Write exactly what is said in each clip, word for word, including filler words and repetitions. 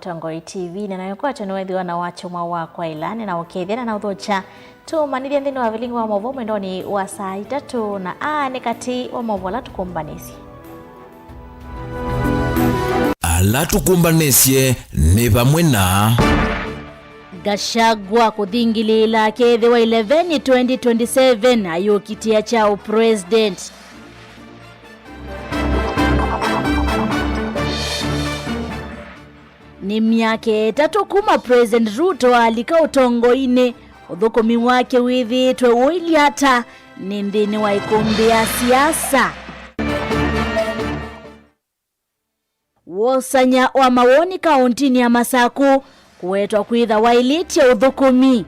Tongoi T V, nĩ nayo kwatyo nĩwethĩwa na wakyumwa wa kwaĩla, nĩ na ũkethya na na ũthokya. Tũmanĩthye nthĩnĩ wa vilingi wa maũvoo mwendonĩ wa saa itatũ, na aa nĩ katĩ wa maũvoo ala tũkũmbanĩsye. Ala tũkũmbanĩsye nĩ vamwe na Gachagua kũthingilĩĩla akethĩwa ileveni twenty twenty-seven ayũkitĩa kya ũpresident. Nĩ myaka ĩtatũ kuma President Ruto alika ũtongoinĩ, ũthũkũmi wake wĩthĩĩtwe ũilyĩ ata nĩ nthĩnĩ wa ĩkũmbĩ ya siasa? Wosany'a wa mawoni kaũntinĩ ya Masaku kũwetwa kwĩtha waĩlĩtye ũthũkũmi.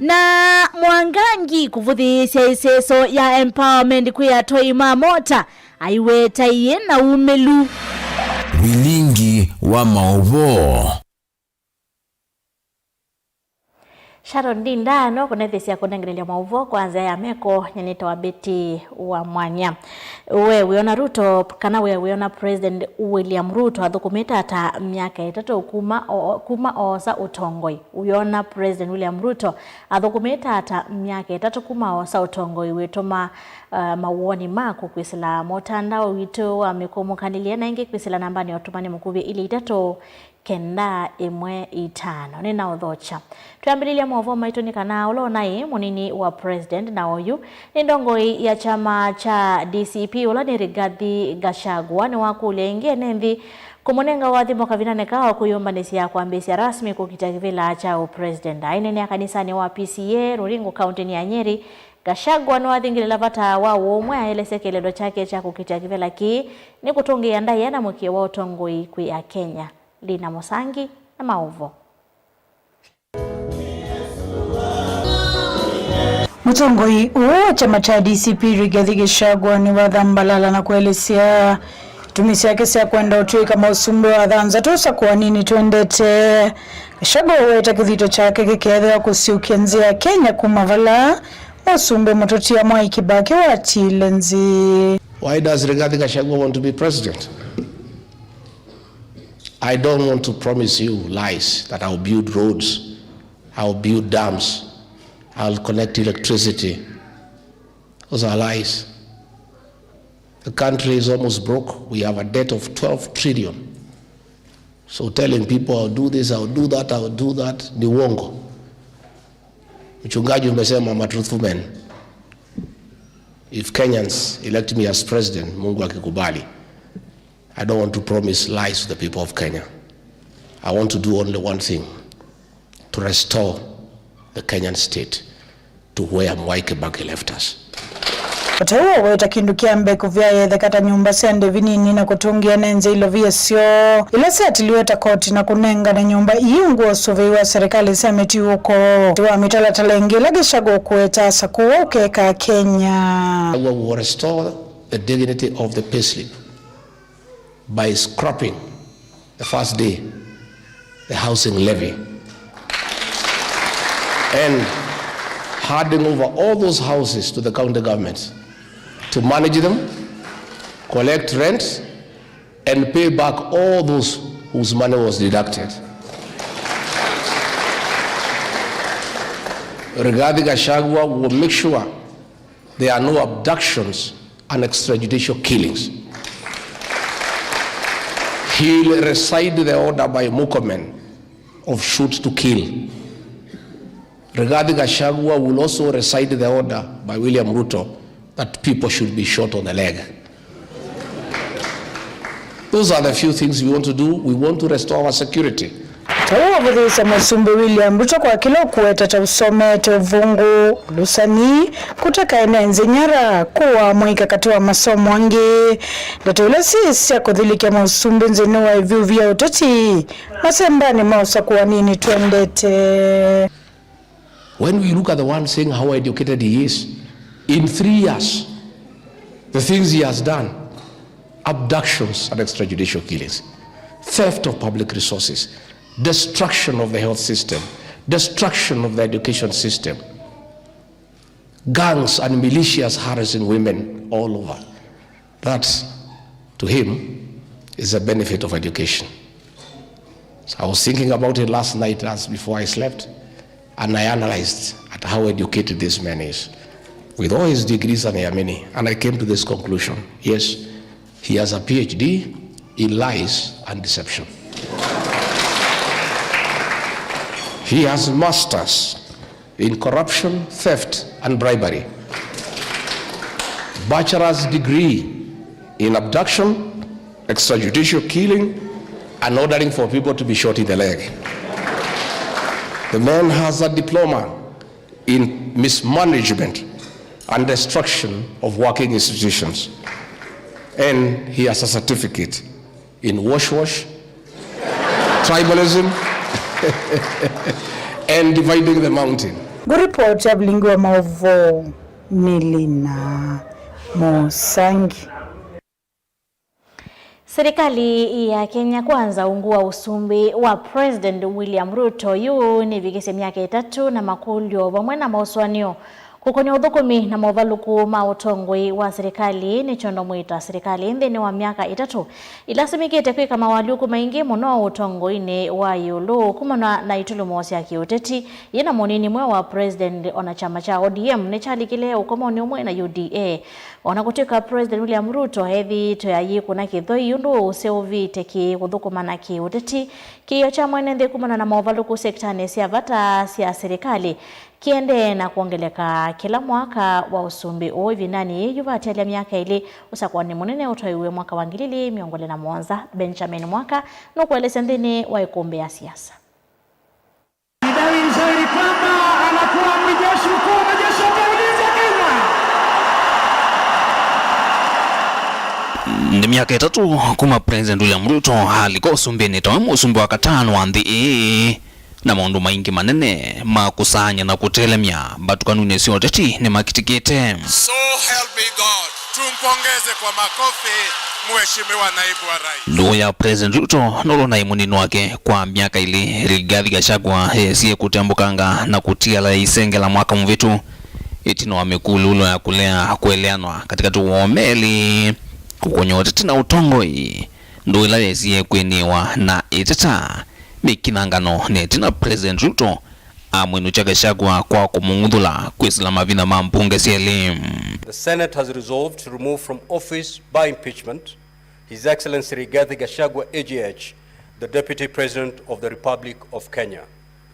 Na Mwangangi kũvũthĩĩsya ĩseso ya empowerment kwĩ atwai ma mota aiwetaie na umĩlu. Vilingi wa maũvoo. Sharon Ndinda no kũnethesya kũnengelelya maũvoo kwa nzĩa ya meko, nyanĩte wa Betty wa Mwanya. We wĩona Ruto, kana we wĩona President William Ruto athũkũmĩte ata myaka ĩtatũ kuma o-, kuma oosa ũtongoi? Wĩona President William Ruto athũkũmĩte ata myaka ĩtatũ kuma oosa ũtongoi? Wĩtũma, uh, mawoni maku kwĩsĩla mũtandao witũ wa mĩkũmũkanĩlye, na ĩngĩ kwĩsĩla nambanĩ ya ũtũmani mũkuvĩ ilĩ itatũ kenda ĩmwe itano. Nĩnaũthokya. Twĩambĩlĩlya maũvoo maitũ nĩ kana ũla ũnaĩ mũnini wa President na oyu nĩ ndongoi ya kyama kya D C P, ũla nĩ Rigathi Gachagua, nĩwakũlya ĩngĩ ene nthĩ kũmũnenga ũathimo kavindanĩ kaa wa kwĩyũmbanĩsya kwambĩĩsya rasmi kũkita kĩvĩla kya ũpresident. Aineenea kanisanĩ wa P C A Ruringu, kaũntĩnĩ ya Nyeri, Gachagua nĩwathingĩlĩla vata wa ũũmwe, aelesya kĩeleelo kyake kya kũkita kĩvĩla kĩĩ nĩ kũtũngĩĩa ndaĩa na mũkĩe wa ũtongoi kwĩ Akenya. Lina Mũsangi na maũvoo. Mũtongoi ũũ wa kyama kya D C P Rigathi Gachagua nĩwathambalala na kũelesya itumi syake sya kwenda ũtw'ĩka mũsumbĩ wa thanthatũ ũsakũaninĩ twendete. Gachagua ũweta kĩthito kyake kĩkeethĩwa kũsyũkya nzĩa ya Kenya kuma vala mũsumbĩ mũtũtia Mwai Kĩbakĩ watiile nthĩ. Why does Rigathi Gachagua want to be president? I don't want to promise you lies that I'll build roads, I'll build dams, I'll connect electricity. Those are lies. The country is almost broke. We have a debt of twelve trillion. So telling people, "I'll do this, I'll do that, I'll do that," ni uongo. Mchungaji umesema, I'm a truthful man. If Kenyans elect me as president, Mungu akikubali, I don't want to promise lies to the people of Kenya. I want to do only one thing, to restore the Kenyan state to where Mwai Kibaki left us. Vata ũũ waweta kĩndũ kya mbee kũvya yetheka ta nyũmba sya ndĩvi nini na kũtũngĩa nenze ilovia syoo ila syatiliwe ta koti na kũnengane nyũmba ii ungu wa ũsũvĩi wa serikali sya mĩtiũko. Ti wa mĩtalatala ĩngĩ ĩla Gachagua ũkũweta asakũwa ũkeka Kenya. We will restore the dignity of the payslip by scrapping the first day, the housing levy, and handing over all those houses to the county government to manage them, collect rent, and pay back all those whose money was deducted. Rigathi Gachagua will make sure there are no abductions and extrajudicial killings. He'll rescind the order by Murkomen of shoot to kill. Rigathi Gachagua will also rescind the order by William Ruto that people should be shot on the leg. Those are the few things we want to do. We want to restore our security. Ta ũu ũvũthĩĩsya Mũsumbĩ William Ruto kwa kĩla ũkũweta ta ũsomete ũvũngũ, ũlũsani, kũteka ene nzĩ nyara, kũaa mũika katĩ wa masomo angĩ. Ndeto ila syĩ sya kũthilĩkya Mũsumbĩ nthĩnĩ wa ĩvyũvu ya ũteti masembanĩ ma ũsakũaninĩ twendete. When we look at the one saying how educated he is, in three years, the things he has done, abductions and extrajudicial killings, theft of public resources, destruction of the health system, destruction of the education system, gangs and militias harassing women all over. That's to him is the benefit of education. So I was thinking about it last night as before I slept, and I analyzed at how educated this man is. With all his degrees and yamini, and I came to this conclusion. Yes, he has a P H D in lies and deception. He has masters in corruption, theft, and bribery. Bachelor's degree in abduction, extrajudicial killing, and ordering for people to be shot in the leg. The man has a diploma in mismanagement and destruction of working institutions. And he has a certificate in wash wash, tribalism, and dividing the mountain. Ngũripoti ya vilingi wa maũvoo nĩ Lina Mũsangi. Serikali ya Kenya Kwanza ungu wa ũsumbĩ wa President William Ruto yu nĩvikĩsye myaka ĩtatũ na makũlyo vamwe na maũsũanĩo kũkonĩa ũthũkũmi na movalũku ma ũtongoi wa serikali, nĩ kyondo mwĩta serikali nthĩnĩ wa myaka ĩtatũ ilasimĩkĩte kwĩka mawalyũku maingĩ mũno ũtongoinĩ wa ĩũlũ kumana na itulumo sya kĩũteti. Yĩna mũnini mwe wa president, ona kyama kya O D M nĩkyalikile ũkomonĩ ũmwe na U D A. Ona kũtw'ĩka President William Ruto ethĩĩtwe ayĩkũna kĩthoi ũndũ ũseũvĩte kĩ kũthũkũma na kĩũteti, kĩĩo kya mwene nthĩ kumana na movalũku sektanĩ sya vata sya serikali kĩendee na kwongeleka kĩla mwaka wa ũsumbĩ ũũ. Ĩvindanĩ yĩĩ yu vatelya myaka ĩlĩ ũsakũanĩ mũnene ũtwaiwe mwaka wa ngili ilĩ mĩongo ĩlĩ na mũonza. Benjamin Mwaka nũkũelesya nthĩnĩ wa ĩkũmbĩ ya siasa. Ni dhahiri shahiri kwamba anakuwa amri jeshi mkuu wa majeshi ya ulinzi ya Kenya. Nĩ myaka ĩtatũ kuma President William Ruto alika ũsumbĩnĩ tawe mũsumbĩ wa katano wa nthĩ ĩĩ, na maũndũ maingĩ manene ma kũsaany'a na kũtelemya mbatũkanunĩ sya ũteti nĩmakitĩkĩte. So help me God. Tumpongeze kwa makofi, Mheshimiwa Naibu wa Rais. Ndũũ ya President Ruto nũlũnaĩ mũnini wake kwa myaka ĩlĩ, Rigathi Gachagua, esie kũtembũkanga na kũtiala isengela mwaka mũvĩtu, ĩtina wa mĩkũlũlo ya kũlea kũeleanwa katĩkatĩ woo melĩ, kũkonya ũteti na ũtongoi, ndũũ ĩla yesie kwĩnĩwa na ĩteta mĩkinangano, na ĩtina President Ruto amwĩnũkya Gachagua kwa kũmũng'uthũla kwĩsĩla mavinya ma mbunge syelĩ. The Senate has resolved to remove from office by impeachment His Excellency Rigathi Gachagua, A G H, the Deputy President of the Republic of Kenya.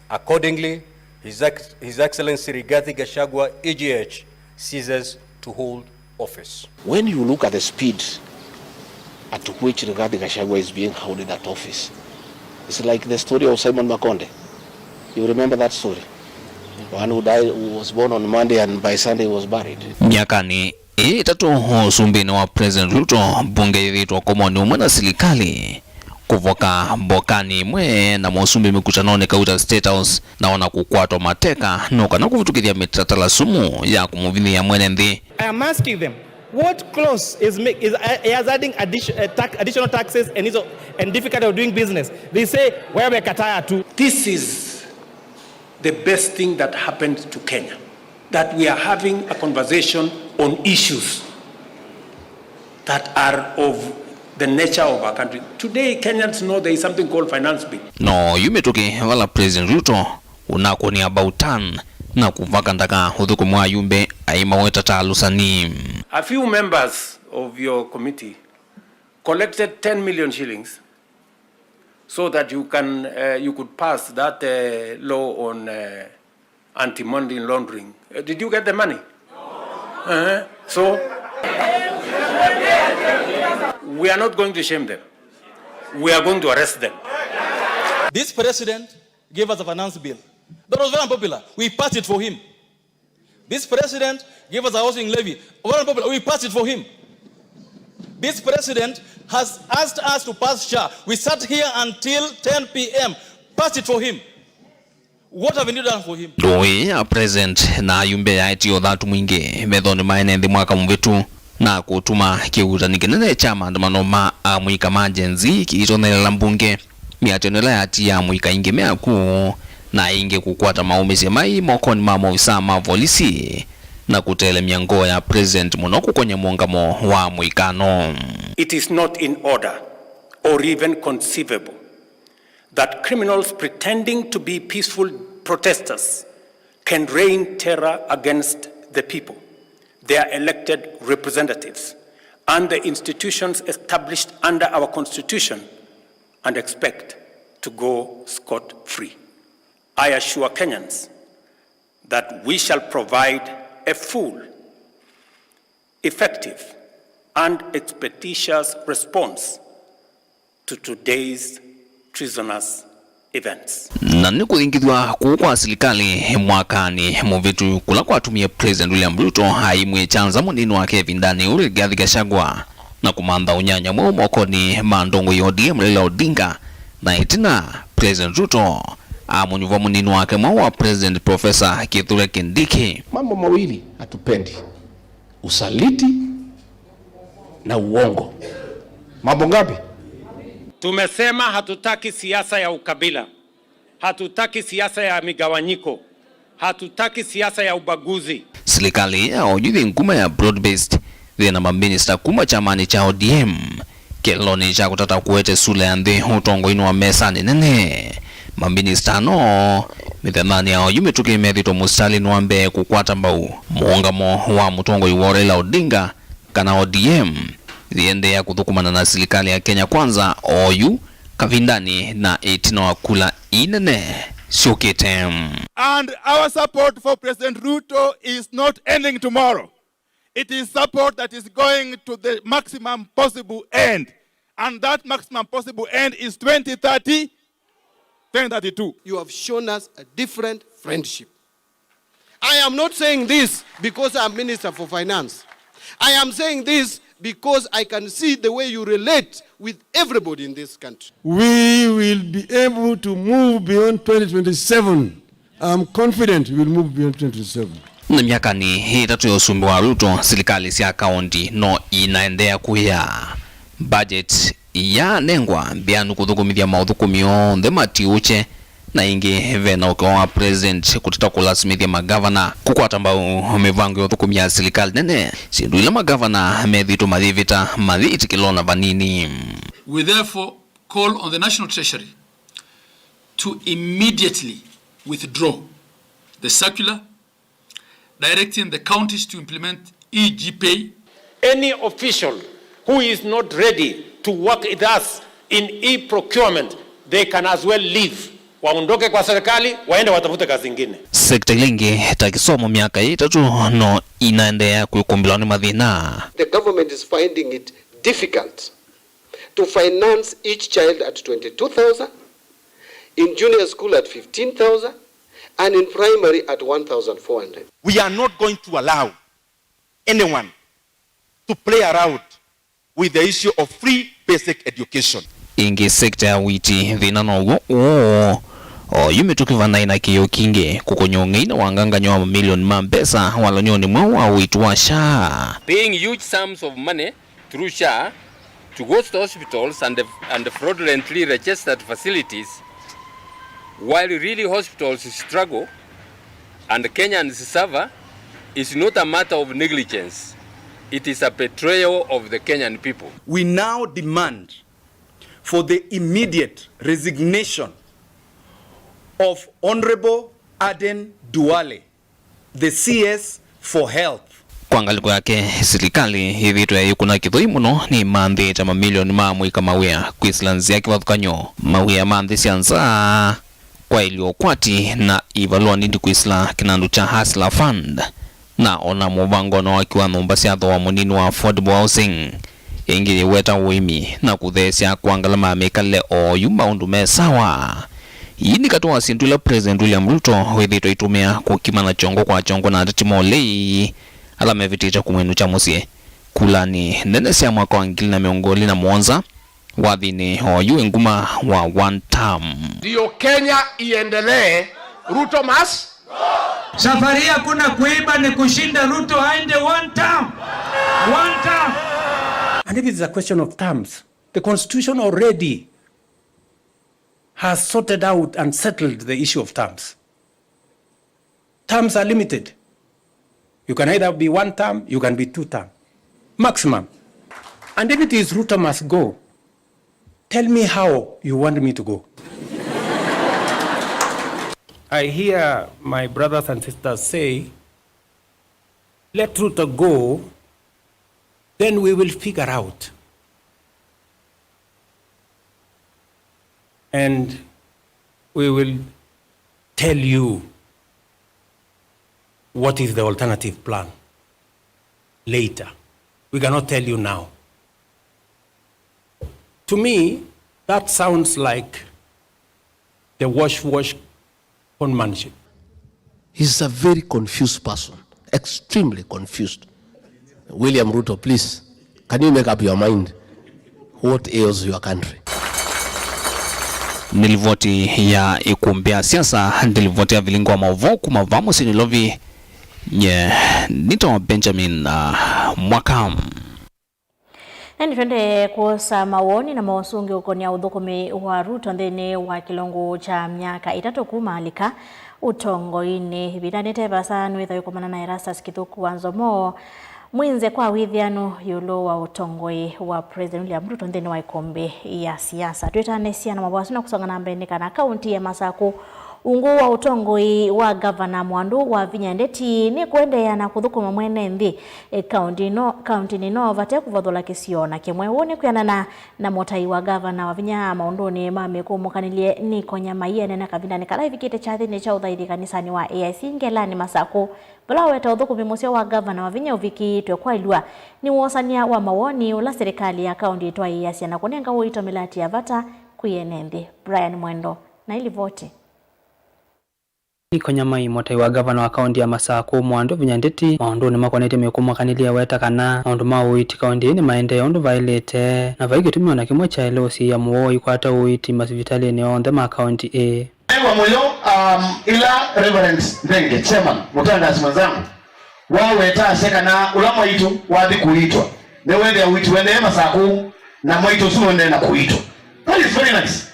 Accordingly, His Ex-, His Excellency Rigathi Gachagua, A G H, ceases to hold office. When you look at the speed at which Rigathi Gachagua is being held in that office, it's like the story of Simon Makonde. You remember that story? One who died, who was born on Monday and by Sunday was buried. Myakanĩ ĩĩ ĩtatũ ũsumbĩnĩ wa President Ruto, mbunge yĩthĩĩtwe ũkomonĩ ũmwe na silikalĩ, kũvoka mbokanĩ ĩmwe na mũsumbĩ mĩkutanonĩ kauta State House, na ona kũkwatwa mateka no kana kũvĩtũkĩthya mĩtatala sumu ya kũmũvinyĩĩa mwene nthĩ. I am asking them, what clause is, ma-, is, uh, he has adding addition, uh, tax, additional taxes and, hizo, and difficulty of doing business? They say, wewe kataya tu. This is the best thing that happened to Kenya, that we are having a conversation on issues that are of the nature of our country. Today, Kenyans know there is something called Finance Bill. No yu mĩtũkĩ vala President Ruto ũnakũnĩa about turn na kũvaka ndaka ũthũkũmi wa ayumbe aimaweta ta alũsani. A few members of your committee collected ten million shillings so that you can, uh, you could pass that, uh, law on, uh, anti-money laundering. Uh, did you get the money? Uh-huh. So, we are not going to shame them. We are going to arrest them. This president gave us a finance bill that was very unpopular. We passed it for him. This president gave us a housing levy. Very unpopular. We passed it for him. This president has asked us to pass SHA. We sat here until ten p.m., passed it for him. What have you done for him? Ndũũ ĩĩ ya president na ayumbe yaetie ũthatu mwingĩ methonĩ ma ene nthĩ mwaka mũvĩtu, na kũtuma kĩuutani kĩnene kya maandamano ma amũika ma Gen Z kĩitonelela mbunge. Mĩatĩano ĩla yatiaa amũika aingĩ me akw'ũ na aingĩ kũkwata maũmĩsye mai mokonĩ ma maovisaa ma volisi na kũtelemya ngoo ya President mũno kũkony'a mũũngamo wa mũikano. It is not in order or even conceivable that criminals pretending to be peaceful protesters can rain terror against the people, their elected representatives, and the institutions established under our Constitution and expect to go scot-free. I assure Kenyans that we shall provide a full, effective, and expeditious response to today's treasonous events. Na nĩ kũthingithw'a kũu kwa silikalĩ mwakanĩ mũvĩtu kũla kwatumie President William Ruto aimwĩkya nza mũnini wake ĩvindanĩ yĩu Rigathi Gachagua na kũmantha ũnyanya mweũ mokonĩ ma ndongoi ya O D M Raila Odinga, na ĩtina President Ruto amũnyuvwa mũnini wake mweũ wa President Professor Kithure Kindiki. Mambo mawili hatupendi. Usaliti na uongo. Mambo ngapi? Tumesema hatutaki siasa ya ukabila. Hatutaki siasa ya migawanyiko. Hatutaki siasa ya ubaguzi. Silikalĩ ya oyu yĩ nguma ya broad-based, yĩ na maminista kuma kyamanĩ kya O D M. Kĩlonĩ kya kũtata kũete sula ya nthĩ ũtongoinĩ wa mesanĩ nene, maminista no mĩthenyanĩ ya oyu mĩtũkĩ methĩtwe mũsitalĩnĩ wa mbee kũkwata mbau mũũngamo wa mũtongoi wa Raila Odinga kana O D M yĩendeea kũthũkũmana na silikalĩ ya Kenya Kwanza oyu kavindanĩ na ĩtina wa kula inene syũkĩte. And our support for President Ruto is not ending tomorrow. It is support that is going to the maximum possible end. And that maximum possible end is twenty thirty, twenty thirty-two. You have shown us a different friendship. I am not saying this because I am Minister for Finance. I am saying this because I can see the way you relate with everybody in this country. We will be able to move beyond twenty twenty-seven. I'm confident we will move beyond twenty twenty-seven. Na myakanĩ ĩtatũ ya ũsumbĩ wa Ruto, silikalĩ sya kaũnti no inaendeea kũya. Budget yanengwa mbĩanu kũthũkũmĩthya maũthũkũmi onthe matiũkye, na ĩngĩ ve na ũkeo wa President kũtata kũlasimĩthya magavana kũkwata mbau mĩvango ya ũthũkũmi ya silikalĩ nene, syĩndũ ila magavana methĩĩtwe mayĩvĩta mayĩtĩkĩlwa na vanini. We therefore call on the National Treasury to immediately withdraw the circular directing the counties to implement e-GPay. Any official who is not ready to work with us in e-procurement, they can as well leave. Waondoke kwa serikali, waende watafute kazi ingine. Sekta ila ingĩ ta kĩsomo myaka ĩtatũ no inaendeea kwĩkũmbĩlwa nĩ mathĩna. The government is finding it difficult to finance each child at twenty-two thousand, in junior school at fifteen thousand, and in primary at one thousand four hundred. We are not going to allow anyone to play around with the issue of free basic education. Ĩngĩ sekta ya ũiiti, thĩna now'o ũũ. Oyu mĩtũkĩ vanaĩ na kĩĩo kingĩ, kũkony'a ũng'ei na wangangany'o wa mamilioni ma mbesa walany'onĩ mweũ wa ũiiti wa SHA. Paying huge sums of money through SHA to ghost hospitals and, and fraudulently registered facilities, while really hospitals struggle and Kenyans suffer, is not a matter of negligence. It is a betrayal of the Kenyan people. We now demand for the immediate resignation of Honorable Aden Duale, the C S for Health. Kwa ngalĩko yake, silikalĩ yĩthĩĩtwe yĩkũna kĩthũi mũno nĩ ĩmanthĩĩte mamilioni ma amũika mawĩa kwĩsĩla nzĩa kĩvathũkany'o, mawĩa ma nthĩ sya nza, kwaĩlya ũkwati na ivalũa nini kwĩsĩla kĩnandũ kya Hustler Fund, na ona mũvango na waki wa nyũmba sya thooa mũnini wa affordable housing. Ĩngĩ yĩweta ũĩmi na kũtheesya kwa ngalama ya mĩkalĩle oyu maũndũ me sawa. Ii nĩ katĩ wa syĩndũ ila President William Ruto wĩthĩĩtwe aitũmĩa kũkimana kyongo kwa kyongo na ateti ma ũlei ala mevĩtĩte kũmwĩnũkya mũsyĩ kulanĩ nene sya mwaka wa ngili na mĩongo ĩlĩ na mũonza, wathinĩ oyu wĩ nguma wa one term. Ndio Kenya iendelee, Ruto must Safari hii hakuna kuiba, ni kushinda Ruto aende one term. One term. And if it's a question of terms, the constitution already has sorted out and settled the issue of terms. Terms are limited. You can either be one term, you can be two term. Maximum. And if it is Ruto must go, tell me how you want me to go. I hear my brothers and sisters say, "Let Ruto go, then we will figure out." And we will tell you what is the alternative plan later. We cannot tell you now. To me, that sounds like the wash wash conmanship. He's a very confused person, extremely confused. William Ruto, please, can you make up your mind? What ails your country? Nĩ livoti ya ikumbĩ ya siasa, nĩ livoti ya vilingi wa maũvoo kuma vaa mũsyĩ Nairobi. Nye nĩtawa Benjamin, uh, Mwaka. Ĩndĩ twendee kwosa mawoni na maũsũngĩo ũkonia ũthũkũmi wa Ruto nthĩnĩ wa kĩlungu kya myaka ĩtatũ kuma alika ũtongoinĩ. Ĩvindanĩ te vaasa nĩwĩthwa ĩkomana na Erastus Kĩthũku wa Nzomo, mwĩnze kwa wĩthĩanu ĩũlũ wa ũtongoi wa President William Ruto nthĩnĩ wa ĩkũmbĩ ya siasa. Twĩtanĩsya na mavwasu na kũsonga na mbee nĩ kana kaunti ya Masakũ, ungu wa ũtongoi wa Ngavana Mwandũ Wavinya Ndeti, nĩkũendeea na kũthũkũma mwene nthĩ, e, kaunti ĩno, kauntinĩ ĩno vate kũvathũla kĩsio na kĩmwe. Ũu nĩ kwĩanana na mũtai wa ngavana Wavinya maũndũnĩ ma mĩkũmũkanĩlye Nick Wanyamai enena kavindanĩ kala ĩvikĩte kyathĩnĩ kya ũthaithi kanisanĩ wa A I C Ngelanĩ Masakũ, vala waweta ũthũkũmi mũseo wa ngavana Wavinya ũvikĩĩtwe kwaĩlw'a nĩ wosany'a wa mawoni ũla silikalĩ ya kaunti ĩtwaĩĩasya na kũnenga ũito mĩlatĩ ya vata kwĩ ene nthĩ. Brian Mwendo na ĩlivoti. Nick Wanyamai, mũtai wa ngavana wa kaunti ya Masakũ, Mwandũ Wavinya Ndeti, maũndũnĩ makonetye mĩkũmũkanĩlye eweta kana maũndũ ma ũiiti kaunti ĩĩ nĩmaendee ũndũ vaĩlĩte, na vai kĩtumi o na kĩmwe kyaĩle ũsiĩĩa mũwoo ũikwata ũiiti masivitalĩnĩ onthe ma kaunti ĩĩ. Nĩwa mũyo, um, ĩla Reverend Ndenge, chairman, mũtangaasi mwenzangu, waweta asya kana ũla mwaitũ wathi kũiitwa, nĩwethĩa ũiiti ũendee Masakũ, na mwaitũ ũsu nũendee na kũiitwa. That is very nice.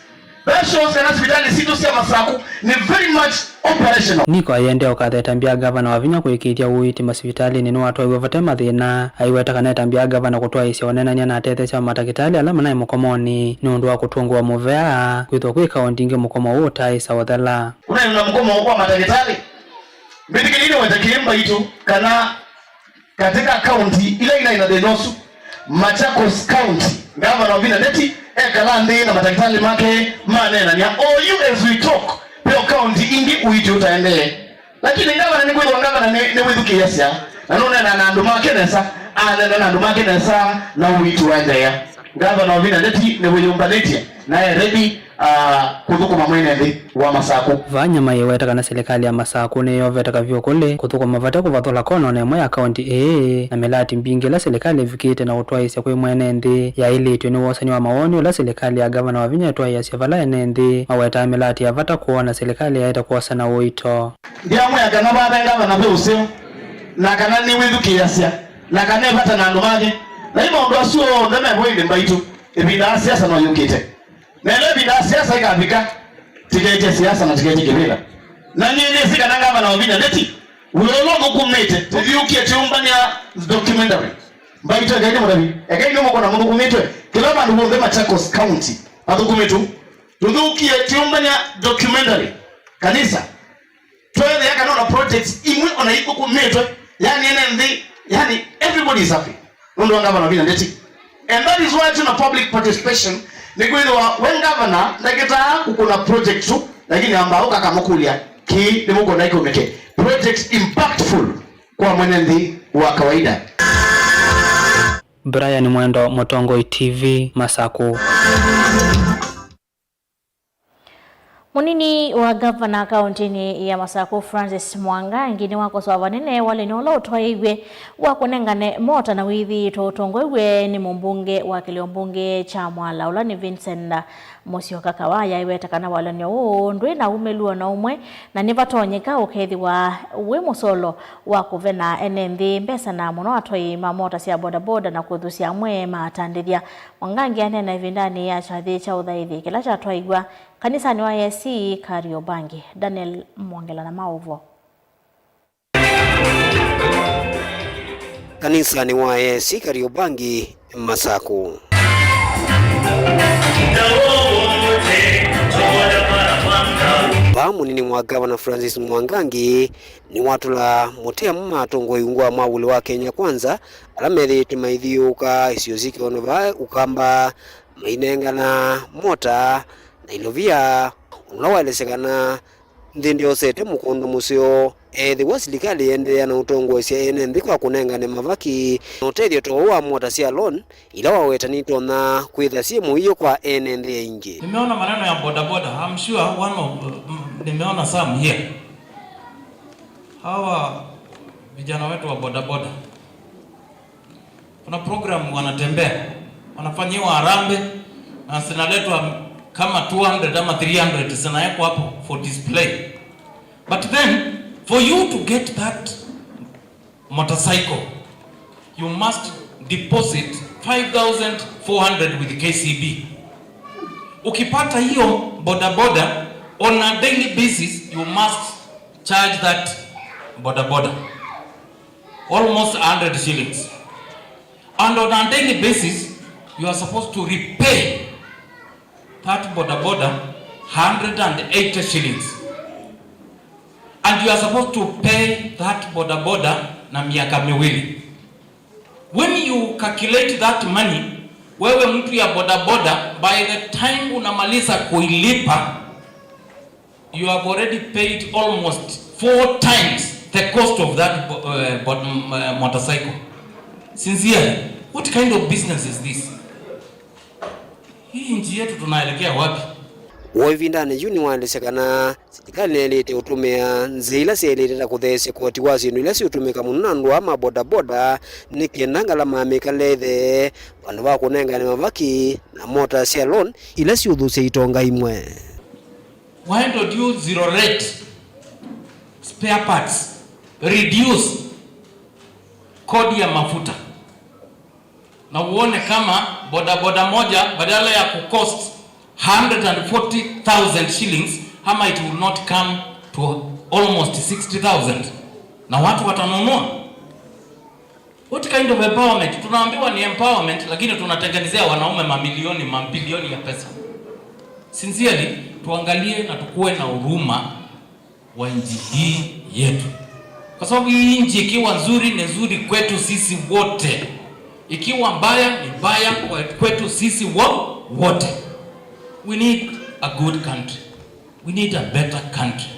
That shows kana sivitalĩ sitũ sya Masakũ nĩ very much operational. Nick aendee ũkatha ĩtambya ya ngavana Wavinya kũĩkĩĩthya ũiiti masivitalĩnĩ nĩwatwaiwe vate mathĩna. Aiweta kana ĩtambya ya ngavana kũtwaĩĩsya ũneenany'a na atetheesya ma matakĩtalĩ ala manaĩ mũkomonĩ nĩ ũndũ wa kũtũngũwa mũvea kwĩthĩwa kwĩ kaunti ingĩ mũkomo ũũ ũtaaĩsa ũthela. Kũnaĩ na mũkomo wa matakĩtalĩ. Mbĩtĩkĩlya nĩwete kĩĩ mbaitũ kana katika kaunti ila inaĩ na thĩna ũsu, Machakos County, Ngavana Wavinya Ndeti ekala nthĩ na matakĩtalĩ make maneenany'a. Oyu, as we talk, ve o kaunti ingĩ ũiiti ũtaendee. Lakini ngavana nĩkwĩthĩwa ngavana nĩ, nĩwĩthukĩĩasya, na nũneenaa na andũ make nesa, aneena na andũ make nesa, na ũiiti waendeea. Ngavana Wavinya Ndeti nĩwĩyũmbanĩtye, na e ready, ah, kũthũkũma mwene nthĩ wa Masakũ. Vaa Nyamai eweta kana silikalĩ ya Masakũ nĩyovete kavyũ kũlĩ kũthũkũma vate kũvathũla kona o na ĩmwe ya kaunti ĩĩ, na mĩlati mbingĩ ĩla silikalĩ ĩvikĩte na ũtwaĩĩsya kwĩ mwene nthĩ yaĩlĩtw'e nĩ wosany'a wa mawoni ũla silikalĩ ya ngavana Wavinya ĩtwaĩĩasya vala ene nthĩ mawetaa mĩlati ya vata kwoo na silikalĩ yaete kwosa na ũito. Ndyamwĩa kana vaa ve ngavana ve ũseo, na kana nĩwĩthukĩĩasya, na kana e vata na andũ make. Na ĩ maũndũ asu onthe me vo ĩndĩ mbaitũ, ĩvinda ya siasa no yũkĩte. Na ĩla ĩvinda ya siasa ĩkavika, tiketye siasa na tiketye kĩvĩla. Na nyie nĩsĩ kana ngavana Wavinya Ndeti, wĩa ũla ũthũkũmĩte, tũthiũkie tũyũmbanĩa documentary. Mbaitũ, ekai nĩmũtavye, ekai nĩmũkona mũthũkũmĩtwe. Kĩla vandũ vonthe Machakos County vathũkũmĩtwe. Tũthũkie tũyũmbanĩa documentary. Kanisa. Tweethĩa kana ona projects imwe ona ithũkũmĩtwe, yani ene nthĩ, yani everybody is happy nũndũ wa ngavana Wavinya Ndeti. And that is why tuna public participation, nĩkwĩthĩwa we ngavana ndakĩtaa kũkũna project tu, lakini ambaa ũka akamũkũlya, kĩĩ nĩmũkwenda kĩũmĩke? Project impactful kwa mwene nthĩ wa kawaida. Brian Mwendo, Mũtongoi T V, Masakũ. Mũnini wa ngavana kaũntĩnĩ ya Masakũ, Francis Mwangangi, nĩwakosoa vanene walany'o ũla ũtwaĩiw'e wa kũnengane mota na wĩthĩĩtwe ũtongoew'e nĩ mũmbunge wa kĩlĩo mbunge kya Mwala, ũla nĩ Vincent Musyoka Kawaya. Aiweta kana walany'o ũũ ndwĩ na umĩlu o na ũmwe, na nĩvatonyeka ũkethĩwa wĩ mũsolo wa kũvena ene nthĩ mbesa, na mũno atwai ma mota sya bodaboda na kũthusya amwe maatandĩthya. Mwangangi aneena ĩvindanĩ ya kyathĩ kya ũthaithi kĩla kyatwaiw'a kanisanĩ wa A C Kariobangi. Daniel Mwongela na maũvoo. kanisanĩ wa A A C Kariobangi, Masaku. Vaa mũnini wa Ngavana Francis Mwangangi nĩwatũla mũtĩ amwe ma atongoi ungu wa mwavuli wa Kenya Kwanza ala methĩĩtwe maithiũũka isio syĩ kĩvono vaa Ukamba mainengana mota na ilovia, ũla waelesya kana nthĩ ndĩosete mũkondo mũseo ethĩwa silikalĩ ĩendeea na ũtongoesya ene nthĩ kwa kũnengane mavaki na ũtethyo ta ũũ wa mota sya loan ila waweta nitonya kwĩtha syĩ mũio kwa ene nthĩ aingĩ. Nimeona maneno ya bodaboda. I'm sure one of, mm, nimeona some here. Hawa vijana wetu wa bodaboda, kuna program wanatembea, wanafanyiwa harambee, na zinaletwa kama two hundred ama three hundred, zinawekwa hapo for display. But then, for you to get that motorcycle, you must deposit five thousand four hundred with K C B. Ukipata hiyo bodaboda, on a daily basis, you must charge that bodaboda almost a hundred shillings. And on a daily basis, you are supposed to repay that boda boda hundred and eighty shillings. And you are supposed to pay that boda boda na miaka miwili. When you calculate that money, wewe mtu ya boda boda, by the time unamaliza kuilipa, you have already paid almost four times the cost of that bo- uh, bo- um, uh, motorcycle. Sincerely, what kind of business is this? Hii nchi yetu tunaelekea wapi? Woo ĩvindanĩ yu nĩwaelesya kana silikalĩ nĩyaĩlĩte ũtũmĩa nzĩa ila syaĩlĩte ta kũtheesya koti wa syĩndũ ila siũtũmĩka mũno na andũ aa ma bodaboda nĩ kenda ngalama ya mĩkalĩle ĩthee vandũ va kũnengane mavaki na mota sya loan ila siũthũsya itonga imwe. Why don't you zero rate spare parts, reduce kodi ya mafuta, na uone kama bodaboda moja badala ya kucost hundred and forty thousand shillings, ama it will not come to almost sixty thousand, na watu watanunua. What kind of empowerment? Tunaambiwa ni empowerment, lakini tunatengenezea wanaume mamilioni, mabilioni ya pesa. Sincerely, tuangalie na tukuwe na huruma wa nchi hii yetu, kwa sababu hii nchi ikiwa nzuri ni nzuri kwetu sisi wote, ikiwa mbaya ni mbaya kwe- kwetu sisi wo- wote. We need a good country. We need a better country.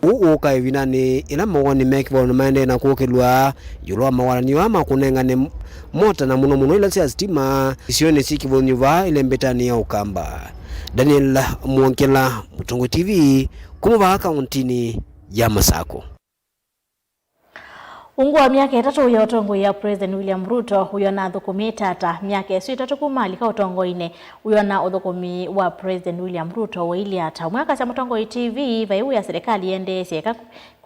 Ũu ũũka ĩvindanĩ ĩla mawoni me kĩvathũkany'o maendee na kũkĩlw'a ĩũlũ wa mawatany'o aa ma kũnengane mota, na mũno mũno ila sya sitima isionĩ syĩ kĩvathũkany'o vaa ĩlembetanĩ ya Ũkamba. Daniel Mwongela, Mũtongoi T V, kuma vaa kaũntinĩ ya Masakũ. Ungu wa myaka ĩtatũ ya ũtongoi ya President William Ruto, ũyona athũkũmi ĩtata. Myaka ĩsu ĩtatũ kuma alika ũtongoinĩ, ũyona ũthũkũmi wa President William Ruto ũilyĩ ata? Ũmwe akasya Mũtongoi T V, vai wĩa silikalĩ ĩendeesye ĩka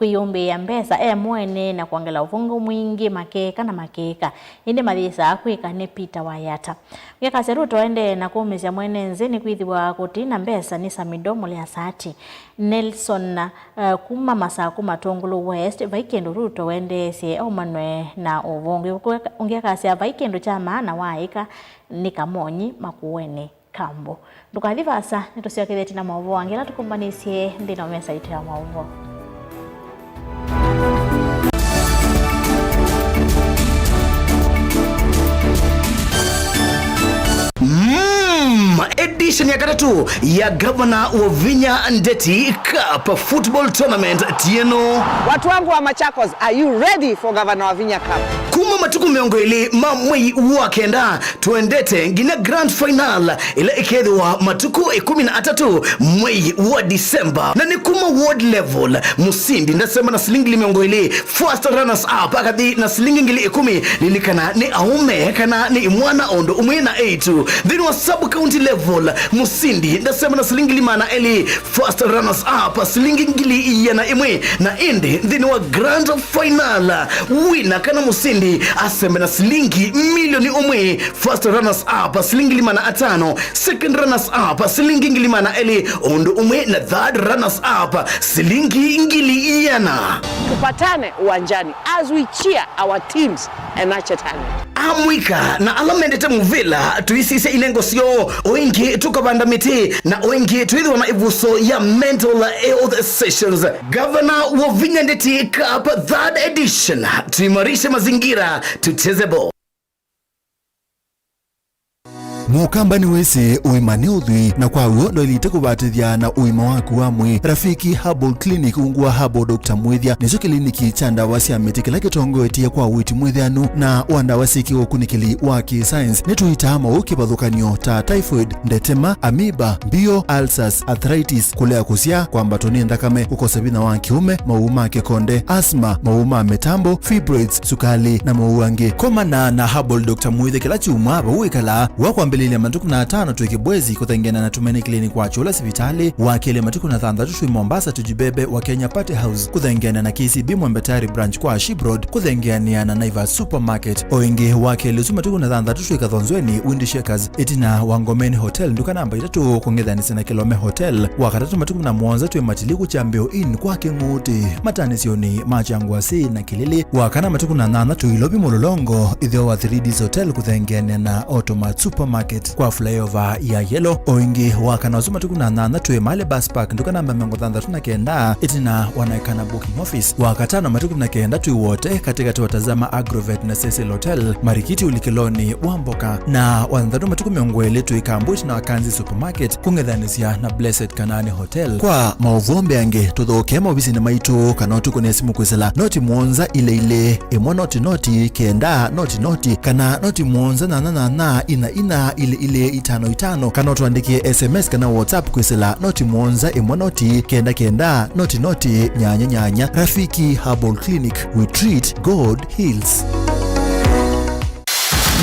kwĩyũmbĩĩa mbesa e mwene na kwongela ũvũngũ mwingĩ makĩka na makĩka, ĩndĩ mayĩsaa kwĩka nĩ Peter Wayata. Ũngĩ akasya Ruto aendee na kũũmĩsya mwene nzĩ nĩkwĩthĩwa kũti na mbesa nĩ Samidoh Mũlea Sati. Nelson, uh, kuma Masakũ Matũngũlũ West, vai kĩndũ Ruto wendeesye aumanwe na ũvoo. Ũngĩ, ũngĩ akasya vai kĩndũ kya maana waaĩka nĩ Kamonyi Makueni Kambo. Ndũkathi vaasa, nĩtũsyokethĩtye na maũvoo angĩ ala tũkũmbanĩsye nthĩnĩ wa mesa itũ ya maũvoo. Mm, edition ya katatũ ya Gavana Wavinya Ndeti Cup Football Tournament tieno. Watu wangu wa Machakos, are you ready for Governor Wavinya Cup? Kuma matukũ mĩongo ĩlĩ ma mwei wa kenda, tũendete nginya grand final ĩla ĩkethĩwa matukũ ĩkũmi na atatũ mwei wa December. Na nĩ kuma ward level, mũsindi ndasema na silingi ngili mĩongo ĩlĩ, first runners up akathi na silingi ngili ĩkũmi. Lilikana nĩ aũme kana nĩ imwana o ũndũ ũmwe na eĩtu. Nthĩnĩ wa sub county level, Mũsindi ndasemba na silingi ngili maana elĩ, first runners up silingi ngili ĩana ĩmwe, na ĩndĩ nthĩnĩ wa grand final, wina kana mũsindi asembe na silingi milioni ũmwe, first runners up silingi ngili maana atano, second runners up silingi ngili maana elĩ, ũndũ ũmwe na third runners up silingi ngili ĩana. Tupatane uwanjani as we cheer our teams and nurture talent. Amũika na ala mendete mũvĩla, tũisisya inengo syoo, o ĩngĩ tũkavanda mĩtĩ, na o ĩngĩ twĩthĩwa na ĩvuso ya mental health sessions. Gavana wa Vinya Ndeti Cup third edition, tuimarishe mazingira, tucheze ball. Mũkamba nĩwĩsĩ ũima nĩ ũthwii, na kwa w'o ndwaĩlĩte kũvatĩthya na ũima waku wa mwĩĩ. Rafiki Herbal Clinic, ungu wa Herbal Doctor Mwĩthya, nĩkyo kĩliniki kya ndawa sya mĩtĩ kĩla kĩtongoetye kwa ũiiti mwĩthĩanu na wa ndawa syĩ kĩũkunĩkĩli wa kĩ-science. Nĩtũitaa maũũ kĩvathũkany'o ta typhoid, ndetema, amoeba, mbio, ulcers, arthritis, kũlea kũsyaa, kwambatwa nĩ nthakame, kũkosa vinya wa kĩũme, maũũ ma kĩkonde, asthma, maũũ ma mĩtambo, fibroids, sukali, na maũũ angĩ. Komana na Herbal Doctor Mwĩthya kĩla kyumwa vau wĩkalaa. Wa kwambĩlĩlya matukũ na atano twĩ Kibwezi kũthengeana na Tumaini Clinic wa Kyũla sivitalĩ, wa kelĩ matukũ na thanthatũ twĩ Mombasa Tujibebe wa Kenya Party House kũthengeana na K C B Mwembe Tayari Branch kwa Ship Road kũthengeanĩa na Naivas Supermarket. O ĩngĩ wa kelĩ ũsu matukũ na thanthatũ twĩ Kathonzweni Windy Shakers ĩtina wa Ngomeni Hotel nduka namba itatũ kũng'ethanĩsya na Kilome Hotel. Wa katatũ matukũ na mũonza twĩ Matiliku Kyambĩo Inn kwa Kĩng'ũtĩ matanĩsyonĩ ma Kyangwasĩ na Kĩlĩlĩ. Wa kana matukũ na nyanya twĩ Ilovi Mũlolongo ĩtheo wa Three Ds Hotel kũthengeanĩa na Automat Supermarket kwa flyover ya Yellow. O ĩngĩ wa kana ũsu matukũ na nyanya twĩ Male Bus Park nduka namba mĩongo thanthatũ na kenda ĩtina wa Naikana Booking Office. Wa katano matukũ na kenda twĩ Wote katĩkatĩ wa Tazama Agrovet na Cecil Hotel marikiti ũlikĩlonĩ wa mboka. Na wa thanthatũ matukũ mĩongo ĩlĩ twĩ Kambu ĩtina wa Kanzi Supermarket kũng'ethanĩsya na Blessed Kanaani Hotel. Kwa maũvoo mbeange, tũthokee maovisinĩ maitũ kana ũtũkũnĩe simũ kwĩsĩla noti mũonza ilĩ ilĩ ĩmwe noti noti kenda noti noti kana noti mũonza nyanya nyanya ina ina ilĩ ilĩ itano itano, kana ũtũandĩkĩe S M S kana WhatsApp kwĩsĩla noti mũonza ĩmwe noti kenda kenda noti noti nyanya nyanya. Rafiki Herbal Clinic, we treat, God heals.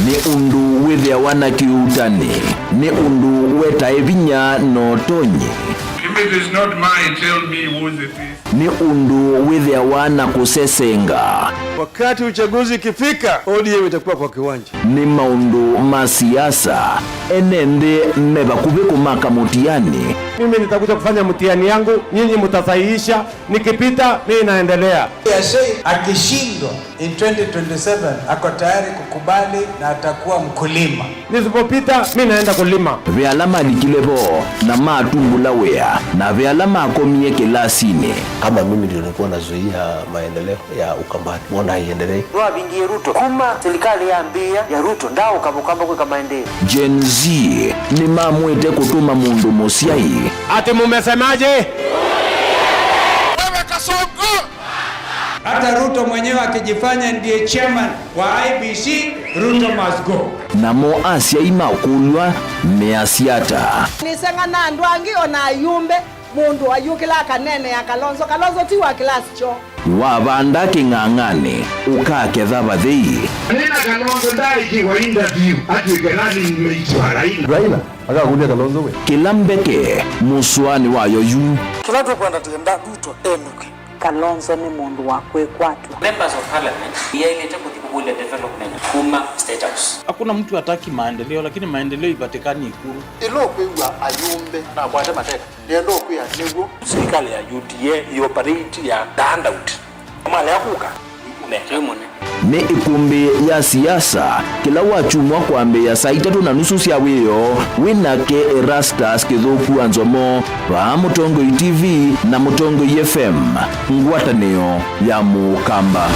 Nĩ ũndũ wĩthĩawa na kĩuutani, nĩ ũndũ wetae vinya na ũtonyi. If it is not mine, tell me whose it is. Nĩ ũndũ wĩthĩawa na kũsesenga. Wakati uchaguzi ikifika, O D M itakuwa kwa kiwanja. Nĩ maũndũ ma siasa, ene nthĩ me vakuvĩ kũmaka mũtiani. Mimi nitakuja kufanya mtihani yangu, nyinyi mtasahihisha, nikipita, mimi naendelea. Yashei akishindwa in twenty twenty-seven, ako tayari kukubali na atakuwa mkulima. Nisipopita, mi naenda kulima. Ve ala malikile vo na matumbũla wĩa, na ve ala makomie kĩlasinĩ. Kama mimi ndio nilikuwa nazuia maendeleo ya Ukambani, mbona haiendelei? Nĩwavingie Ruto kuma serikali yambĩĩa ya Ruto, ndaaũka Mũkamba kwĩka maendeeo. Gen Z nĩmamwĩte kũtũma mũndũ mũsyai. Ati mumesemaje? Wewe Kasongo! Hata Ruto mwenyewe akijifanya ndiye chairman wa I E B C, Ruto must go. Namo asyai makũlw'a measya ata? Nĩseng'ana andũ angĩ o na ayumbe, mũndũ ayũkĩla akaneenea Kalonzo. Kalonzo ti wa kĩlasi kyoo. Wavanda kĩng'ang'anĩ, ũkaketha vathei. Nĩna Kalonzo ndaaĩkĩwa interview atw'ĩke running mate wa Raila. Raila akakũlya Kalonzo we. Kĩla mbeke mũsũanĩ wayo yu. Kĩla tũkwenda, twenda Ruto enũke. Kalonzo nĩ mũndũ wa kwĩkwatw'a. Members of Parliament yaĩlĩte kũthi kũkũlya development kuma State House. Hakuna mtu hataki maendeleo, lakini maendeleo ipatikani Ikulu. Ĩla ũkwĩw'a ayumbe nakwate mateka, nĩenda ũkwĩa nĩw'o. Sirikali ya U D A ĩoperate ya the handout. Malea kũka, nĩ ĩkũmbĩ ya siasa, kĩla wakyumwa kwambĩĩa saa itatũ na nusu sya wĩoo, wĩ nake Erastus Kĩthũku wa Nzomo, vaa Mũtongoi T V na Mũtongoi F M, ngwatanĩo ya Mũkamba.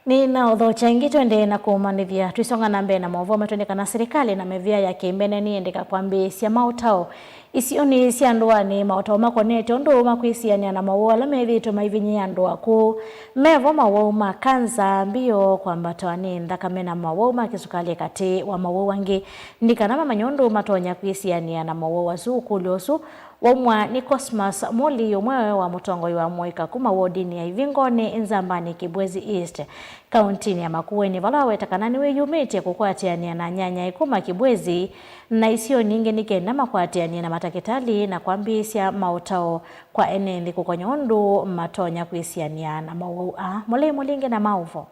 Nĩnaũthokya ĩngĩ, tũendee na kũmanyĩthya. Twĩsonga na mbee na maũvoo matũ nĩ kana silikalĩ na mĩvĩa ya kĩmbene nĩyendeka kwambĩĩsya maũtao isionĩ sya ndũanĩ, maũtao makonetye ũndũ makwĩsianĩa na mawau ala methĩĩtwe maivinyĩĩa andũ akũũ. Mevo mawau ma kanza, mbio, kwambatwa nĩ nthakame na mawau ma kĩsukalĩ katĩ wa mawau angĩ. Nĩ kana mamanye ũndũ matonya kwĩsianĩa na mawau asu, ũkũlyo ũsu Waumwa nĩ Cosmas Mũlii, ũmwe wa mũtongoi wa mũika kuma wodinĩ ya Ivingoni Nzambanĩ Kibwezi East, kauntinĩ ya Makueni, vala waweta kana nĩwĩyumĩtye kũkwatĩanĩa na anyanyae kuma Kibwezi na isionĩ ingĩ nĩ kenda makwatĩanĩe na matakĩtalĩ na kwambĩĩsya maũtao kwa ene nthĩ kũkonya ũndũ matonya kwĩsianĩa na mowau aa. Mũlei Mũlinge na maũvo.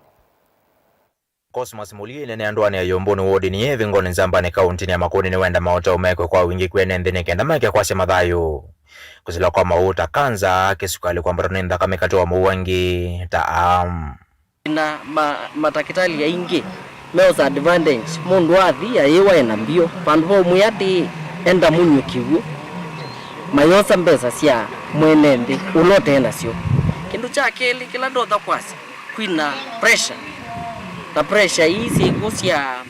Cosmas Mũlii, ĩnene andũanĩ ya Ĩyũmbũnĩ wodinĩ ya Ĩvingoni Nzambanĩ kauntinĩ ya Makueni, nĩwenda maũtao mekwe kwa wingĩ kwĩ ene nthĩ nĩ kenda maeke kwasya mathayũ. Kũsila kwa mowau ta kanza, kĩsukalĩ, kwambatwa nĩ nthakame katĩ wa mowau angĩ ta aa. Na ma, matakĩtalĩ aingĩ meosa advantage. Mũndũ athi ayĩwa ena mbio, vandũ va ũmwĩa atĩĩ, enda mũnywe kĩw'ũ, mayosa mbesa sya mwene nthĩ ũla ũte nasyo. Kĩndũ kya kelĩ kĩla ndonya kwasya, kwĩna pressure. Na pressure ii syĩkw'o sya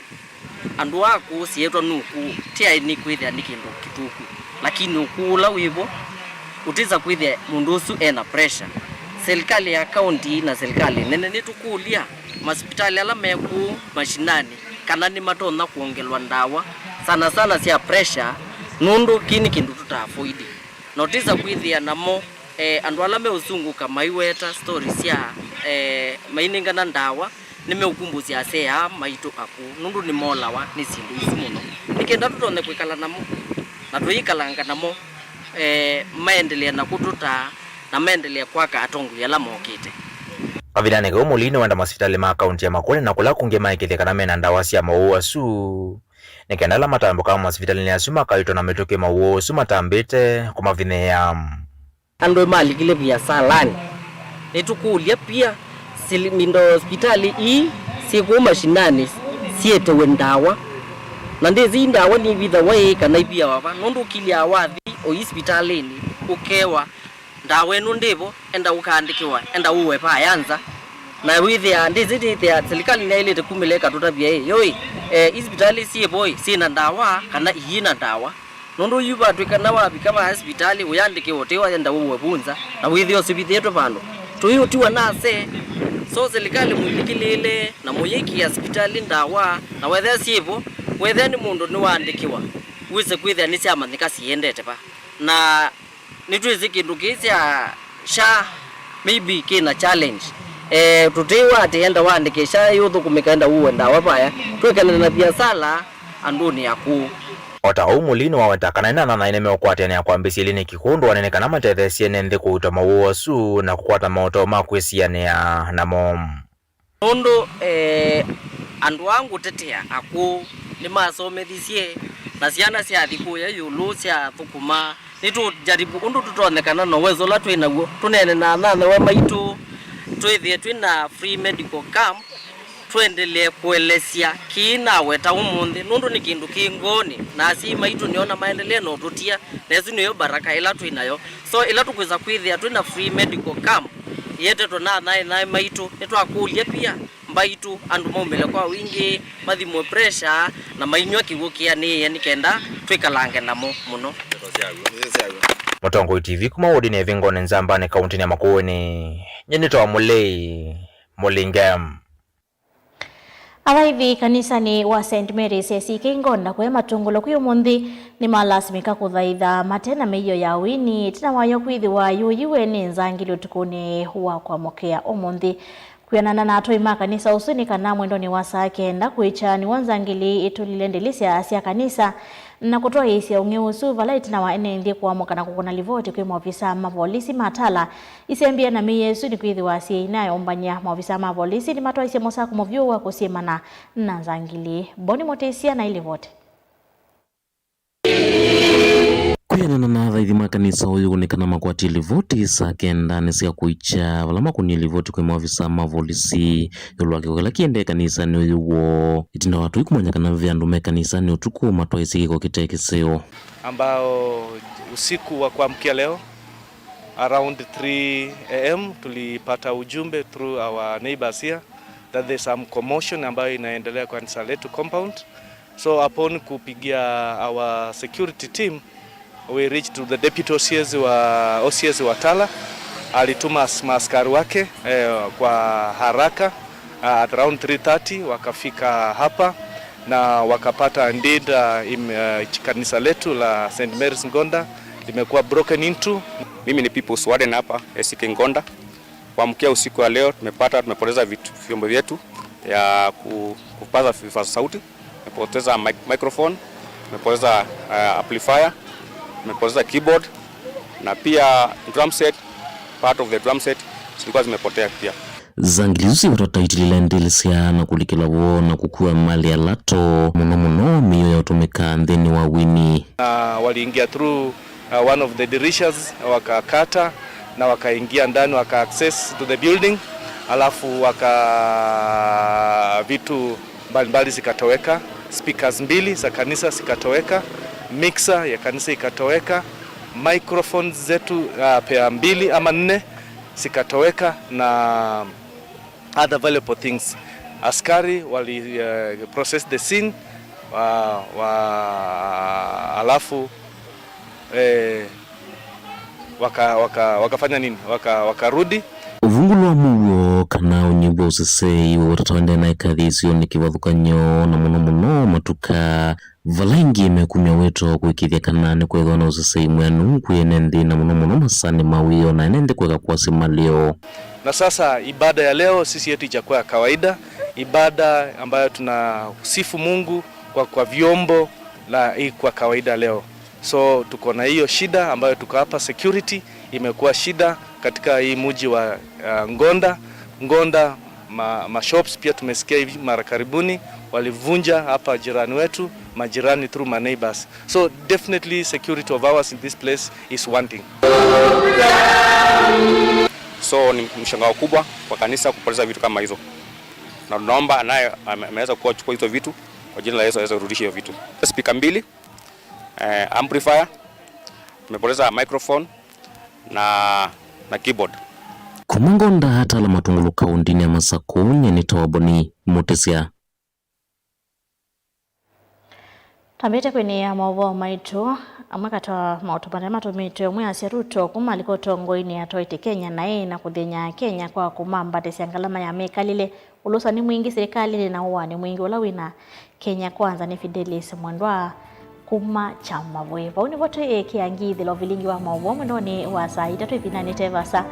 andũ a kũũ syĩtwa nĩ ũkũũ, ti aĩ nĩ kwĩthĩa nĩ kĩndũ kĩthũku, lakini ũkũũ ũla wĩvo ũtĩsa kwĩthĩa mũndũ ũsu ena pressure. Silikalĩ ya kaunti na silikalĩ nene nĩtũkũlya masipitalĩ ala me kũũ mashinani kana nĩmatonya kwongelwa ndawa sana sana sya pressure, nũndũ kĩĩ nĩ kĩndũ tũta avoid. Na ũtĩsa kwĩthĩa namo, eh, andũ ala meũsungũka maiweta story sya, eh, mainengana ndawa, nĩmeũkumbũsya asyai aa maitũ akũũ, nũndũ nĩmolawa nĩ syĩndũ isu mũno. Nĩ kenda tũtonye kwĩkala namo, na tũikalanga namo, eh, maendelee na kũtũtaa, na maendelee kwaka atongoi ala mokĩte. Kavindanĩ kau, Mũlii nĩwenda masivitalĩ ma kaunti ya Makueni na kũla kũngĩ maĩkĩĩthye kana mena ndawa sya mowau asu, nĩ kenda ala matambũkaa masivitalĩnĩ asu makaitwa na mĩtũkĩ mowau asu matambĩte kũmavinyĩĩa. Andũ malikile viasalanĩ, nĩtũkũlya pia sili-, mindo sipitalĩ ii syĩ kũũ mashinani syĩtewe ndawa. Na ndĩsĩ ii ndawa nivithawa ĩ kana iviawa va, nũndũ ũkilya wathi ũi sipitalĩnĩ ũkewa ndawa ĩno ndĩvo, enda ũkaandĩkĩwa, enda ũwe vaya nza. Na wĩthĩa, ndĩsĩ nĩthĩa silikalĩ nĩyaĩlĩte kumĩla ĩkatũtavya ĩ, yoi, eh, ii sipitalĩ syĩvo ĩ, syĩna ndawa kana iyĩna ndawa. Nũndũ yu vatw'ĩka na wavika vaa sipitalĩ, ũyandĩkĩwa ũtĩ wayenda ũwe vu nza, na wĩthĩa ũsivithĩtwe vandũ. Tũiũtiwa nase, so silikalĩ mũilikĩlĩĩle na mũyĩkĩa sipitalĩ ndawa, na wethĩa syĩvo, wethĩa nĩ mũndũ nĩwaandĩkĩwa, wĩse kwĩthĩa nĩsyamanyĩka siendete va. Na nĩtwĩsĩ kĩndũ kĩĩ kya SHA maybe kĩna challenge. Eh, tũtĩwa atĩ enda waandĩke SHA yũthũkũmĩka, enda ũwe ndawa vaya. Twĩkene na viasala andũnĩ akũũ. O ta ũu, Mũlii nĩwaweta kana ene anyanyae nĩmeũkwatĩanĩa kwambĩĩsya ĩliniki kũũ ndũanĩ nĩ kana matetheesye ene nthĩ kũuta mowau asu na kũkwata maũtao ma kwĩsianĩa namo. Nũndũ, eh, andũ aa ngũtetea akũũ nĩmasomethisye, na syana syathi kũya ĩũlũ syathũkũma. Nĩtũjaribu ũndũ tũtonyekana na ũwezo ũla twĩ naw'o, tũneene na anyanyae maitũ, twĩthĩe twĩ na free medical camp, tũendelee kũelesya kĩĩ naweta ũmũnthĩ, nũndũ nĩ kĩndũ kĩ ngoonĩ, na asyai maitũ nĩona maendelee na ũtũtia, na ĩsu nĩyo baraka ĩla twĩ nayo. So, ĩla tũkwĩsa kwĩthĩa twĩ na free medical camp, ĩetetwe na anyanyae maitũ, nĩtwakũlya pia mbaitũ andũ maumĩle kwa wingĩ, mathimwe pressure, na mainyw'a kĩw'ũ kĩanĩĩe nĩ kenda twĩkalange namo mũno. Mũtongoi T V kuma wodinĩ ya Ĩvingoni Nzambanĩ kauntinĩ ya Makueni, nyie nĩtawa Mũlei Mũlinge. Athaithi kanisanĩ wa Saint Mary's S E K Ngonda kũya Matũngũlũ kwĩ ũmũnthĩ nĩmalasimĩka kũthaitha mate na mĩio ya ũini ĩtina wayo kwĩthĩwa yũyiwe nĩ nzangili ũtukũnĩ wa kwamũkĩa ũmũnthĩ. Kwĩanana na atũi ma kanisa ũsu, nĩ kana mwendonĩ wa saa kenda kũikya nĩw'o nzangili itũlile ndĩlĩsya sya kanisa na kũtwaĩĩsya ũng'eu ũsu, vala ĩtina wa ene nthĩ kũamũka na kũkũna livoti kwĩ maovisaa ma volisi ma Tala. Isembie na mĩio ĩsu nĩkwĩthĩwa syĩinaũmbany'a. Maovisaa ma volisi nĩmatwaisye mũsako mũvyũ wa kũsyĩmana na nzangili. Boni Mũtĩsya na ilivoti. Kwĩanana na athaithi ma kanisa ũyũ, nĩ kana makwatie livoti saa kenda nĩ sya kũikya vala makũnie livoti kwĩ maovisaa ma volisi ĩũlũ wa kĩko kĩla kĩendee kanisanĩ ũyũ woo. Ĩtina wa atũi kũmanya kana ve andũ me kanisanĩ ũtukũ matwaisye kĩko kĩte kĩseo. Ambao usiku wa kuamkia leo, around three A M, tulipata ujumbe through our neighbors here that there's some commotion ambayo inaendelea kwa kanisa letu compound. So upon kupigia our security team, we reached to the deputy O C S wa, O C S wa Tala. Alituma as-, maaskari wake, eh, kwa haraka, uh, at around three thirty wakafika hapa na wakapata indeed, uh, im-, uh, kanisa letu la Saint Mary's Ngonda Limekuwa broken into. Mimi ni People's Warden hapa, A C K Ngonda. Kuamkia usiku wa leo, tumepata, tumepoteza vitu, vyombo vyetu ya ku-, kupaza vifaa sauti. Tumepoteza mic-, microphone, tumepoteza, uh, amplifier, tumepoteza keyboard, na pia drum set, part of the drum set zilikuwa zimepotea pia. Zangili isu syĩwetwa taitili ilendelesya na kũlikĩlwa woo na kũkua malĩ ala too, mũno mũno mĩio ya ũtũmĩka nthĩnĩ wa wini. Na waliingia through, uh, one of the dirishas, wakakata na wakaingia ndani, waka access to the building, alafu waka, vitu mbalimbali zikatoweka, speakers mbili za kanisa zikatoweka, mixer ya kanisa ikatoweka, microphones zetu, uh, pea mbili ama nne zikatoweka, na other valuable things. Askari wali, uh, process the scene, wa, wa, alafu, eh, waka, waka, wakafanya nini? Waka, wakarudi. Ũvungũlo wa mũuo kana ũnyivu wa ũsesei wĩwetatawa ndena ĩkathi isionĩ kĩvathũkany'o, na mũno mũno matuka, vala aingĩ mekumya wĩto kũĩkĩĩthya kana nĩkwĩthĩwa na ũsesei mwĩanu kwĩ ene nthĩ, na mũno mũno masanĩ ma wĩoo na ene nthĩ kũeka kwasya malĩo. Na sasa ibada ya leo sisi yetu ijakuwa ya kawaida, ibada ambayo tunasifu Mungu kwa, kwa vyombo na hii kwa kawaida leo. So tuko na hiyo shida ambayo tuko hapa, security imekuwa shida katika hii mji wa, uh, Ngonda. Ngonda ma, ma shops pia tumesikia hivi mara karibuni walivunja hapa jirani wetu, majirani through my neighbors. So definitely security of ours in this place is wanting. So ni mshangao kubwa kwa kanisa kupoteza vitu kama hizo, na tunaomba naye ame-, ameweza kuwa chukua hizo vitu, kwa jina la Yesu aweze kurudisha hiyo vitu. Speaker mbili, eh, amplifier, tumepoteza microphone na, na keyboard. Kuma Ngonda, Tala Matungulu, kaũntĩnĩ ya Masakũ, nyie nĩ Toboni Mũtĩsya. Twambĩte kwĩnĩa maũvoo maitũ, amwe katĩ wa maũndũ marĩa matũmĩte ũmwe asya Ruto kuma alika ũtongoinĩ atwaĩte Kenya naĩ na kũthĩny'a Kenya kwa kũmambatĩsya ngalama ya mĩkalĩle, ũlũsani mwingĩ silikalĩnĩ na ũaani mwingĩ ũla wĩna Kenya Kwanza nĩ Fidelis Mwendwa kuma Kyamavũĩ. Vau nĩvo twĩĩkĩa ngithĩlo vilingi wa maũvoo mwendonĩ wa saa itatũ ĩvindanĩ te vaasa.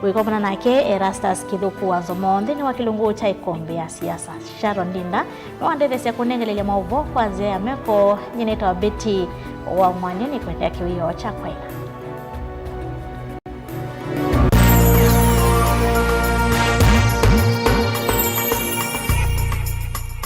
Wĩkomana nake Erastus Kĩthũku wa Nzomo nthĩnĩ wa kĩlungu kya ĩkombe ya siasa. Sharon Ndinda nĩwandetheesya kũnengelelya maũvoo kwa nzĩa ya meko. Nyie nĩtawa Betty wa Mwanya, nĩkwendea kĩwĩoo kya kwaĩla.